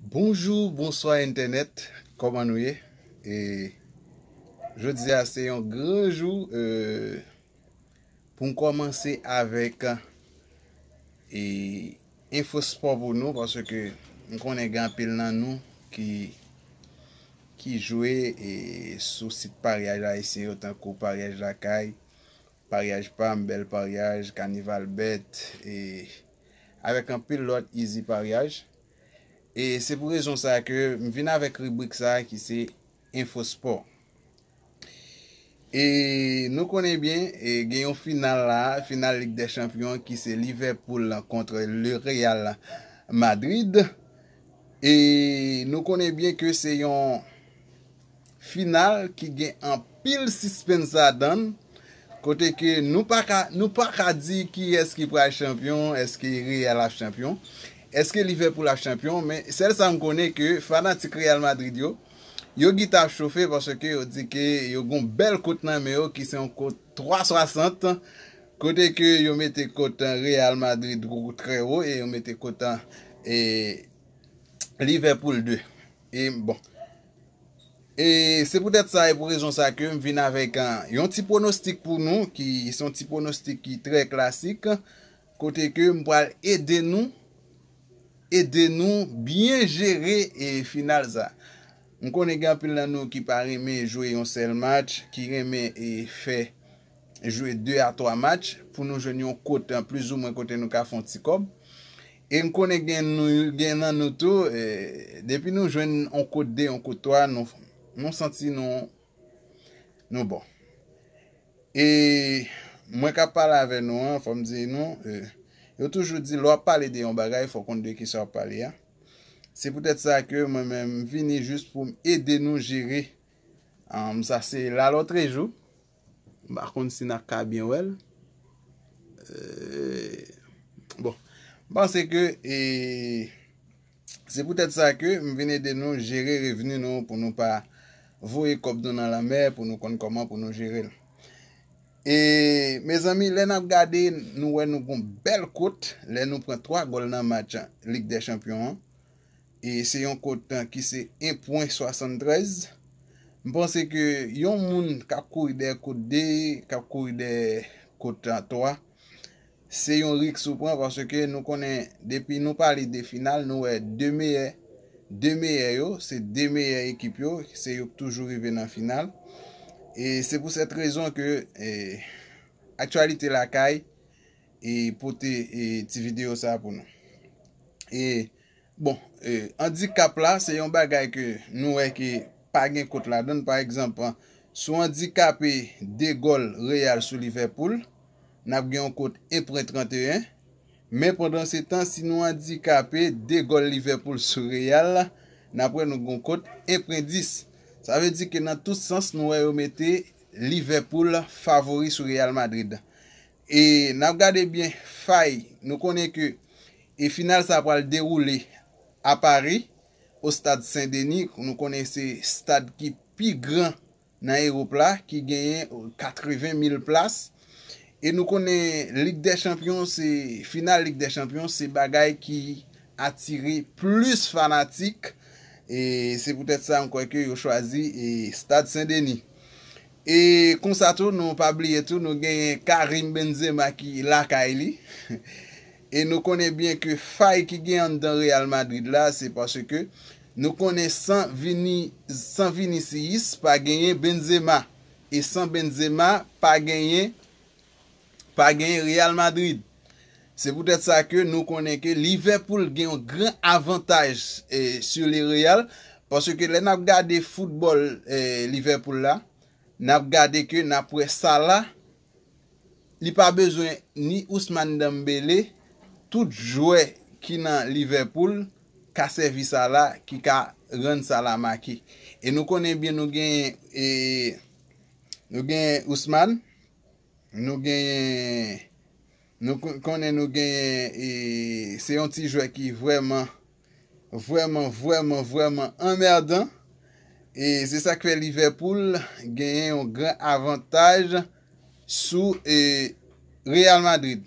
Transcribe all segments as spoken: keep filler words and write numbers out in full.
Bonjou, bonswa entènèt, kòman nou ye? E jodi a se yon gran jou, e, pou m kòmanse avèk, e, enfo spò pou nou, paske m konnen gen anpil nan nou ki, ki jwe, e, sou sit paryaj ayisyen yo, tankou Paryaj Lakay, Paryaj Pam, Bèl Paryaj, Kanival Bèt, e avèk anpil lòt izi paryaj. E se pou rezon sa ke m vin avèk ribrik sa ki se Enfo Spò. E nou konnen byen, e gen yon final la, final Lig dè Chanpyon ki se Liverpool kont le Real Madrid. E nou konnen byen ke se yon final ki gen anpil sispens ladan l, kote ke nou pa ka, nou pa ka di kiyès ki pral chanpyon, èske Real ap chanpyon, èske Liverpool ap chanpyon, men sèl sa m konnen ke fanatik Real Madrid yo, yo gentan ap chofe paske yo di ke yo gon bèl kot nan men yo ki se yon kot twa swasant, kote ke yo mete kot Real Madrid trè wo e yo mete kot, e, Liverpool de. E bon. E se poutèt sa e pou rezon sa ke m vin avèk, a, yon ti pwonostik pou nou, ki se yon ti pwonostik ki trè klasik, kote ke m pral ede nou, ede nou byen jere, e, final sa. M konnen gen anpil nan nou ki pa renmen jwe yon sèl match, ki renmen, e, fè jwe de a twa match pou nou jwenn yon kot, e, plizoumwen kote nou ka fè yon ti kòb. E m konnen gen nou, gen nan nou tou, e, depi nou jwenn yon kot de, yon kot twa, nou, nou santi nou, nou bon. E mwen k ap pale avè nou an, fò m di nou, e, yo toujou di, lè w ap pale de yon bagay, fò w konn de kisa w ap pale a. Se poutèt sa ke mwen menm, m vini jis pou m ede nou jere. Am, sa se lalòtrejou. M pa konn si n ap ka byen wè l. E, bon, m panse ke, e, se poutèt sa ke m vin ede nou jere revni nou pou nou pa voye kòb nou nan lanmè, pou nou konn kòman pou nou jere l. E, mezanmi, lè n ap gade, nou wè nou gon bèl kot, lè nou pran twa gòl nan match Lig dè Chanpyon an. E se yon kot, e, ki se en pwen swasanntrèz. M panse ke yon moun k ap kouri dèyè kot de, k ap kouri dèyè kot, e, twa, se yon risk ou pran, paske nou konnen depi nou pale de final, nou wè de meyè, de meyè yo, se de meyè ekip yo, se yo k toujou rive nan final. E se pou sèt rezon ke, e, Aktyalite Lakay, e, pote, e, ti videyo sa pou nou. E, bon, e, andikap la, se yon bagay ke nou wè ke pa gen kot ladan l. Pa egzanp, si w andikape de gòl Real sou Liverpool, n ap gen yon kot en pwen tranteyen. Men pandan se tan, si nou andikape de gòl Liverpool sou Real, n ap wè nou gon kot en pwen dis. Sa vle di ke nan tout sans, nou wè yo mete Liverpool favori sou Real Madrid. E n ap gade byen fay, nou konnen ke, e, final sa pral dewoule a Pari, o stad Sen Deni. Nou konnen se stad ki pi gran nan Ewòp la, ki genyen katreven mil plas. E nou konnen Lig dè Chanpyon, se final Lig dè Chanpyon, se bagay ki atire plis fanatik. E se poutèt sa m kwè ke yo chwazi, e, stad Sen Deni. E konsa tou, nou pa bliye tou, nou genyen Karim Benzema ki lakay li. E nou konnen byen ke fay ki gen anndan Real Madrid la, se paske nou konnen san Vini-, san Vinicius pa genyen Benzema. E san Benzema pa genyen, pa genyen Real Madrid. Se poutèt sa ke nou konnen ke Liverpool gen yon gran avantaj, e, sou le Real, paske lè n ap gade foutbòl, e, Liverpool la, n ap gade ke n ap wè Salah, li pa bezwen ni Ousmane Dembélé, tout jwè ki nan Liverpool ka sèvi Salah, ki ka rann Salah make. E nou konnen byen nou genyen, e, nou genyen Ousmane, nou genyen, nou kon-, konnen nou genyen, e, se yon ti jwè ki vrèman, vrèman, vrèman, vrèman anmèdan. E se sa k fè Liverpool genyen yon gran avantaj sou, e, Real Madrid.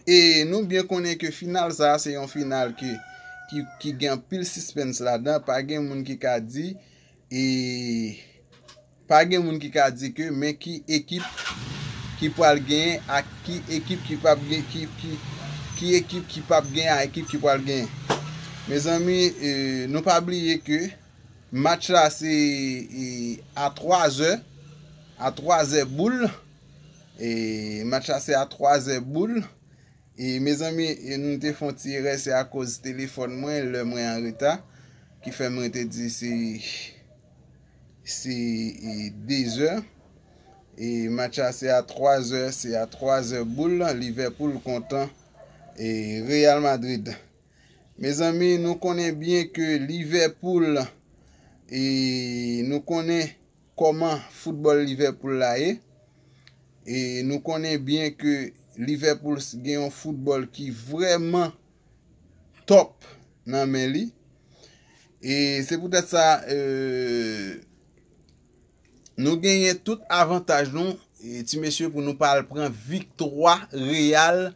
E nou byen konnen ke final sa a se yon final ke, ki, ki gen anpil sispens ladan, pa gen moun ki ka di, e pa gen moun ki ka di ke men ki ekip ki pral genyen ak ki ekip ki p ap gen, ki, ki, ki ekip ki p ap genyen ak ekip ki pral genyen. Mezanmi, e, nou pa bliye ke match la se, e, a twa zè, a twa zè boul. E match la se a twa zè boul. E mezanmi, e nou te fè yon ti erè, se akoz telefòn mwen, lè mwen an reta, ki fè mwen te di se, se, e, de zè. E match la se a twa zè, se a twa zè boul, Liverpool kontan, e, Real Madrid. Mezanmi, nou konnen byen ke Liverpool, e nou konnen kòman foutbòl Liverpool la ye. E nou konnen byen ke Liverpool gen yon foutbòl ki vrèman tòp nan men li. E se poutèt sa, e, nou genyen tout avantaj nou, e, ti mesye, pou nou pa al pran viktwa Real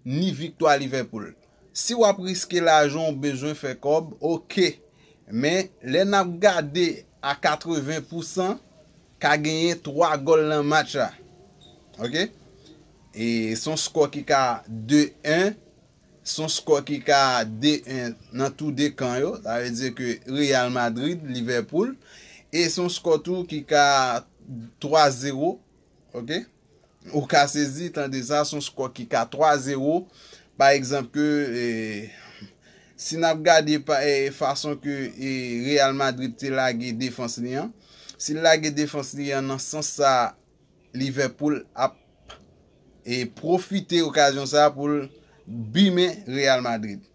ni viktwa Liverpool. Si w ap riske lajan w bezwen fè kòb, oke. Men, lè n ap gade a katreven pousan, ka genyen twa gòl nan match la. Oke? E se yon skò ki ka de en, se yon skò ki ka de en nan tou de kan yo. Sa vle di ke Real Madrid, Liverpool. E se yon skò tou ki ka twa zewo. Oke? Ou ka sezi, tande sa, se yon skò ki ka twa zewo. Pa egzanp, ke, e, si n ap gade pa, e, fason ke, e, Real Madrid te lage defans li an, si l lage defans li an nan sans sa, Liverpool ap, e, pwofite okazyon sa pou l bimen Real Madrid.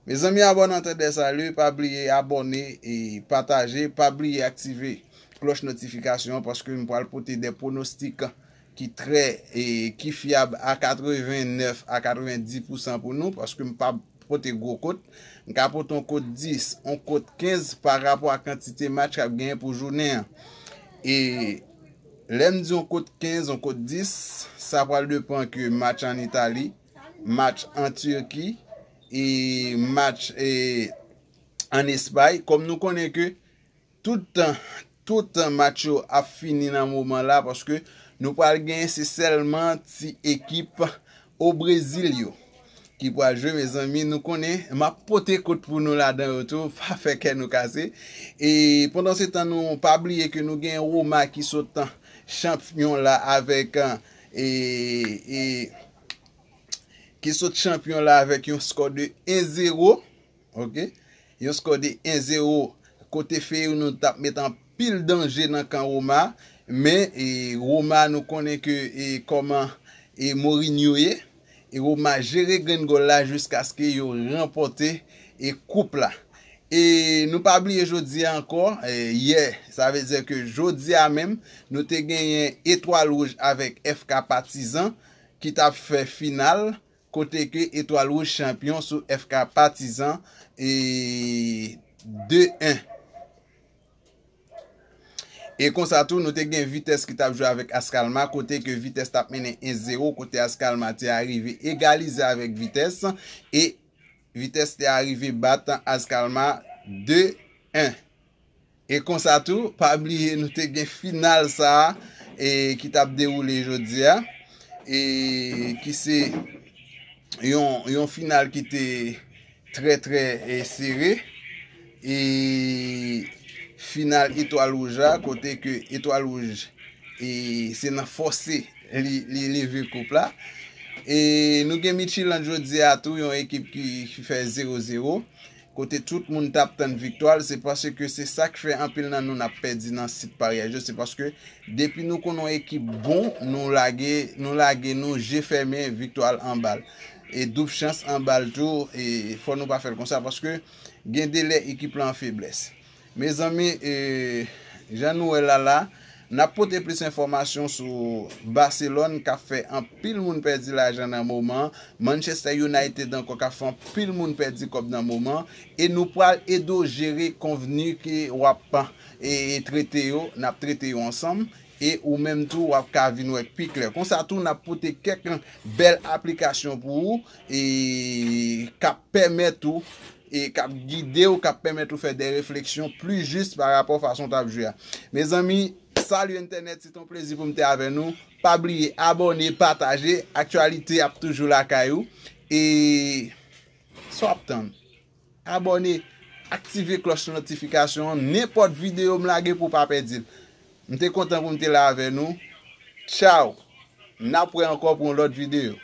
Mezanmi, abòne an tèt dè sali, pa bliye abòne e pataje, pa bliye aktive klòch notifikasyon an, paske m pral pote de pwonostik ki trè, e ki fyab a katreven nèf a katreven dis pousan pou nou, paske m pa pote gwo kot. M ka pote yon kot dis, yon kot kenz pa rapò a kantite match k ap genyen pou jounen an. E lè m di yon kot kenz, yon kot dis, sa pral depan ke match ann Itali, match an Tirki, e match, e, ann Espay. Kòm nou konnen ke tout, tout match yo ap fini nan moman la, paske nou pral gen se sèlman ti ekip o Brezil yo ki pral jwe, mezanmi. Nou konnen, m ap pote kot pou nou ladan yo tou, pa fè kè nou kase. E pandan se tan, nou pa bliye ke nou gen Roma ki sot chanpyon la avèk, e, e, ki sot chanpyon la avèk yon skò de en zewo. Oke? Yon skò de en zewo. Kote Feyenoord t ap met anpil danje nan kan Roma. Men, e, Roma, nou konnen ke, e, kòman, e, Mourinho ye. E Roma jere grenn gòl la jiskaske yo ranpòte, e, koup la. E nou pa bliye jodi a ankò, e, yè, sa vle di ke jodi a menm, nou te genyen Etwal Wouj avèk F K Patizan ki t ap fè final, kote ke Etwal Wouj chanpyon sou F K Patizan, e de en. E konsa tou, nou te gen Vitès ki t ap jwe avèk Askalma, kote ke Vitès t ap mennen en zewo, kote Askalma te arive egalize avèk Vitès, e Vitès te arive bat Askalma de en. E konsa tou, pa bliye nou te gen final sa a, e ki t ap dewoule jodi a, e ki se yon, yon final ki te trè, trè, e, sere. E final Etwal Wouj la, kote ke Etwal Wouj, e, se nan fòse li, li leve koup la. E nou gen Midtjylland jodi a tou, yon ekip ki, ki fè zewo zewo. Kote tout moun t ap tann viktwa l, se paske se sa k fè anpil nan nou n ap pèdi nan sit paryaj yo, se paske depi nou konn yon ekip bon, nou lage, nou lage nou je fèmen, viktwa l anba l. E doub chans anba l tou, e fò nou pa fè l konsa, paske gen de lè ekip la an feblès. Mezanmi, e, jan nou wè l la la, n ap pote plis enfòmasyon sou Barcelone k ap fè anpil moun pèdi lajan nan moman an, Manchester United ankò k ap fè anpil moun pèdi kòb nan moman an, e nou pral ede w jere konvni ke w ap, e, trete yo, n ap trete yo ansanm, e ou menm tou w ap ka vin wè pi klè. Konsa tou, n ap pote kèk bèl aplikasyon pou ou, e k ap pèmèt ou, e k ap gide w, k ap pèmèt ou fè de refleksyon pli jis pa rapò fason w t ap jwe a. Mezanmi, salut entènèt, se te yon plezi pou m te avè nou. Pa bliye abòne, pataje, aktyalite ap toujou lakay ou. E sa w ap tann? Abòne, aktive klòch notifikasyon an, nenpòt videyo m lage pou w pa pèdi l. M te kontan pou m te la avè nou. Tchaw! N ap wè ankò pou yon lòt videyo.